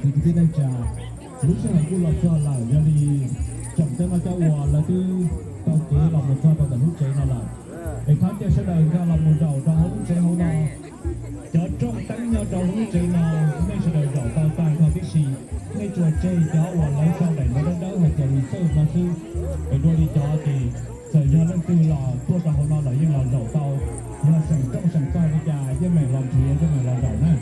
Kwv tij neej tsa, lub sij hawm kuj los txog lawm, yog li tsoom coj noj coj ua lawv twb taug kev los mus txog rau ntawm lub tsev no lawm. Es thov caw sawv daws nkag los mus zaum rau hauv lub tsev hauv no. Cov rooj teeb nyob rau hauv lub tsev no, nej sawv daws zaum tau tag nrho tib si. Nej tsuas tseg cov uas lawv sau daim npawb dawb dawb hais tias reserve no xwb. Es dua li cov ces txawm yog leej twg los tuaj rau hauv no lawm yeej los zaum tau. Yog seem rooj seem txag li cas yeej meem los nrhiav, yeej meem los zaum na.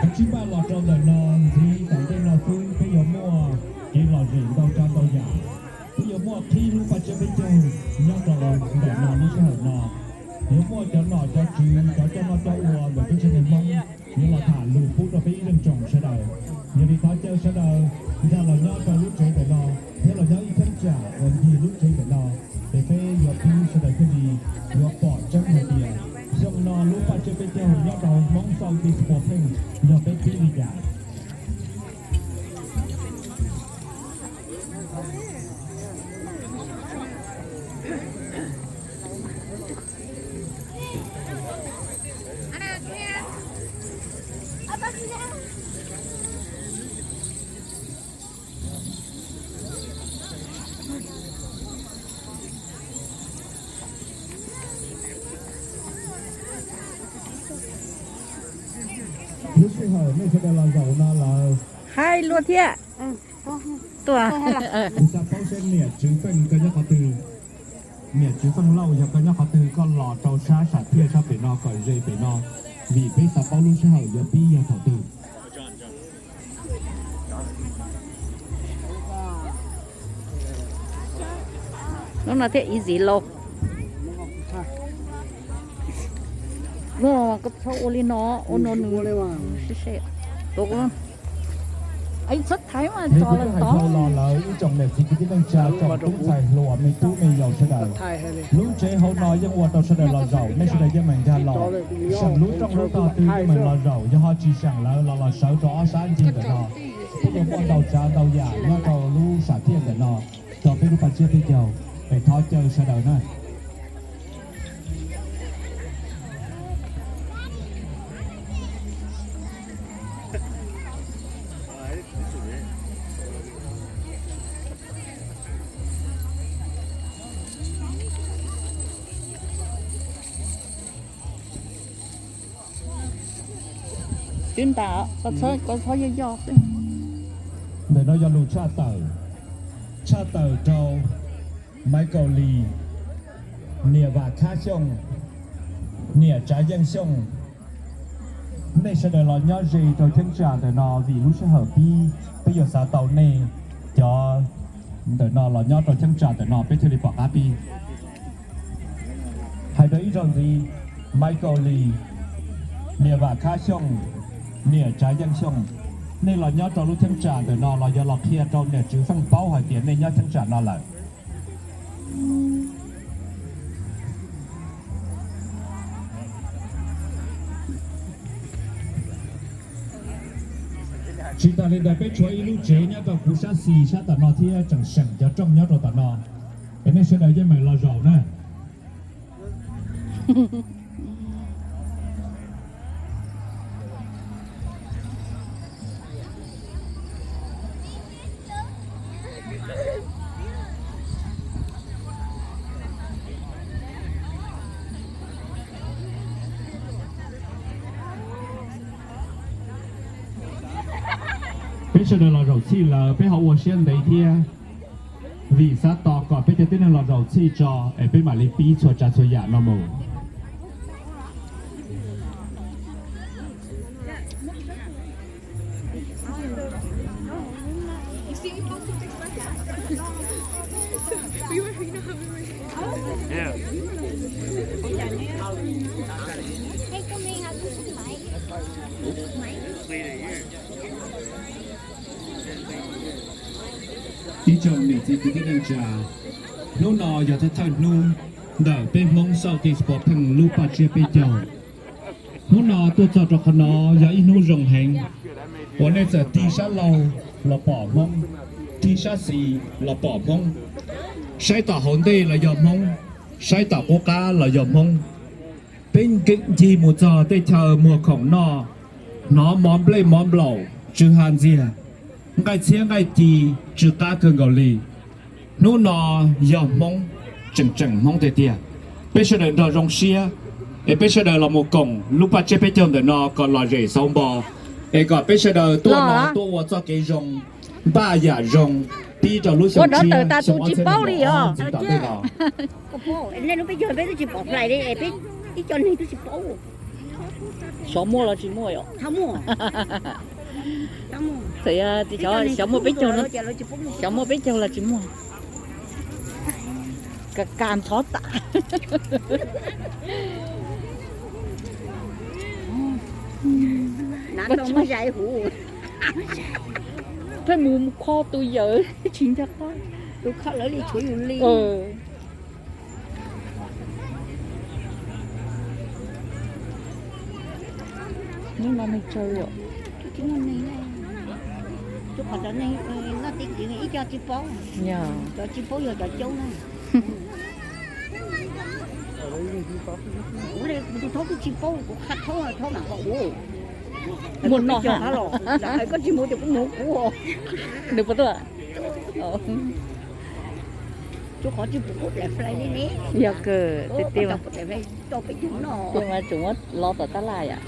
Kav tsij npaj los rau ntawm no, ntxiv tom ntej no xwb peb yuav muaj kev lom zem ntau tsav ntau yam. Peb yuav muaj qhib lub paj tsiab peb caug nyob rau ntawm no lub sij hawm no. Yuav muaj cov nom cov tswv, cov coj noj coj ua ntawm peb tsev neeg Hmoob yuav los tham lus pub rau peb ib leej tsoom sawv daws. Yog li thov caw sawv daws nkag los nyob rau lub tsev ntawm no thiab los nyob ib cheeb tsam uas ncig lub tsev ntawm no, es peb yuav pib sawv daws thiaj li yuav pom tseeb hais tias xyoo no lub paj tsiab peb caug nyob rau Hmoob South East Spokane yog peb pib li cas. Lub sij hawm nej sawv daws los zaum no lawm, hais luag thiab. Kuv xav paub seb niam tswv Feej koj nyob qhov twg. Niam tswv Feej Lauj, yog koj nyob qhov twg koj los rau sab sam thiaj sab pem no kom ze pem no, vim peb xav paub lub sij hawm yuav pib yog thaum twg. Lub no thiaj easy lauj. Koj txhob ua li no, ua no nws sib seb. Txhob thaiv mas tso lawm tod. Los lawm ib tsoom niam txiv kwv tij neej tsa, tsoom tub ntxhais hluas, me tub me yaus sawv daws, lub tsev hauv no yeej ua rau sawv daws los zaum, nej sawv daws yeej meem nkag los. Seem lub rooj lub tog twg yeej meem los zaum, yog ho tsis seem lawm los los sawv rau ob sab ncig ntawm no. Peb yuav muaj ntau tsav ntau yam nyob rau lub sam thiaj ntawm no rau peb lub paj tsiab peb caug, es thov caw sawv daws na. Twb ntas, koj txhob yoj yoj xwb. Ntawm no yog lus tshaj tawm, tshaj tawm rau Maiv Kaus Lis, niam Vam Khab Xyooj, niam Tsav Yeej Xyooj. Nej sawv daws los nyob ze rau cheeb tsam ntawm no vim lub sij hawm pib peb yuav xav tau nej cov ntawm no los nyob rau cheeb tsam ntawm no peb thiaj li pom qab pib. Hais rau ib zaug ntxiv, Maiv Kaus Lis, niam Vam Khab Xyooj, niam Tsav Yeej Xyooj, nej los nyob rau lub cheeb tsam ntawm no los yuav los qhia rau niam tswv Feej paub hais tias nej nyob cheeb tsam no lawm. Tsis tas li ntawd peb tshuav ib lub tsev nyob rau kuv sab xis sab tom no thiab tseem seem cov rooj nyob rau tom no, es nej sawv daws yeej meem los zaum na. Peb sawv daws los zaum txhij lawm peb ho ua siab ntev thiab, vim xav tos kom peb cov tib neeg los zaum txhij tso es peb mam li pib txhua tsav txhua yam no mus. Ib tsoom niam txiv kwv tij neej tsa, hnub no yog thawj thawj hnub ntawm peb Hmoob South East Spokane lub paj tsiab peb caug. Hnub no tuaj txog rau qhov no yog ib hnub zoo heev, uas nej txawm tig sab laug los pom Hmoob, tig sab xis los pom Hmoob, saib tom hauv ntej los yog Hmoob, saib tom qub qab los yog Hmoob. Peb ncig mus txog tej chaw muag khoom noj, hnov mov nplej mov nplaum tsw ha ntxiag, nqaij txhiab nqaij ci tsw qab kawg nkaus li. Hnub no yog Hmoob, tseem tseem Hmoob tiag tiag. Peb sawv daws nrog zoo siab, es peb sawv daws los mus koom lub paj tseb peb caug ntawm no kom lom zem xauv npo, es kom peb sawv daws tuaj no tuaj ua txoj kev zoo, npaj yam zoo, pib rau lub xyoo tshiab, xyoo ob txhiab nees nkaum ob ntxiv tom ntej los. Nej lub peb caug peb twb tsis pom hlais li, peb ib co neeg twb tsis paub. Xyov muaj los tsis muaj yom? Txawm yog xyov muaj peb caug, xyov muaj peb caug los tsis muaj. Ka ka ntxhov tas. Pheej mus kho tus yawm tsis nco qab. Tus kho lawv li tshuav yus li. Hnub no neeg tsawg yom? Tsis muaj neeg, tsuas qhov cov neeg noj teb kiv ib co tsis paub, cov tsis paub yog cov caub na. Kuv li kuv tus thaub twb tsis paub, kuv qha thaub thaub mam kom ua. Muaj noj ha los, koj tsis mus ces kuv mus kuv. Nws puas tuaj? Tsuas qhov tsis pum kuv daim fly li ne. Yog kawg, tej tej mas tseem muab los tom tab laj yom.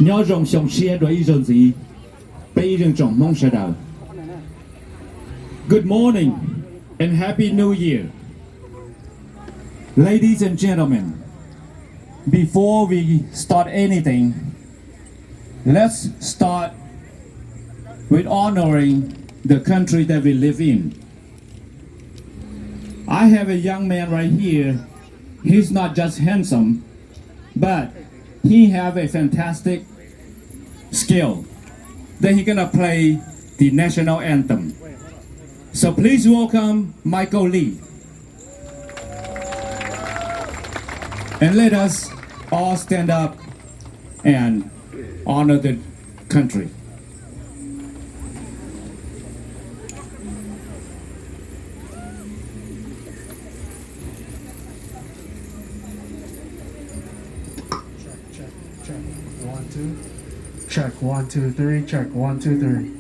Nyob zoo xyoo tshiab dua ib zaug ntxiv, peb ib zeej tsoom Hmoob sawv daws. Good morning and Happy New Year. Ladies and gentlemen, before we start anything, let's start with honoring the country that we live in. I have a young man right here. He's not just handsome, but he have a fantastic skill. Then he gonna play the national anthem. So please welcome Michael Lee. And let us all stand up and honor the country. Check, check, check. One, two. Check, one, two, three. Check, one, two, three.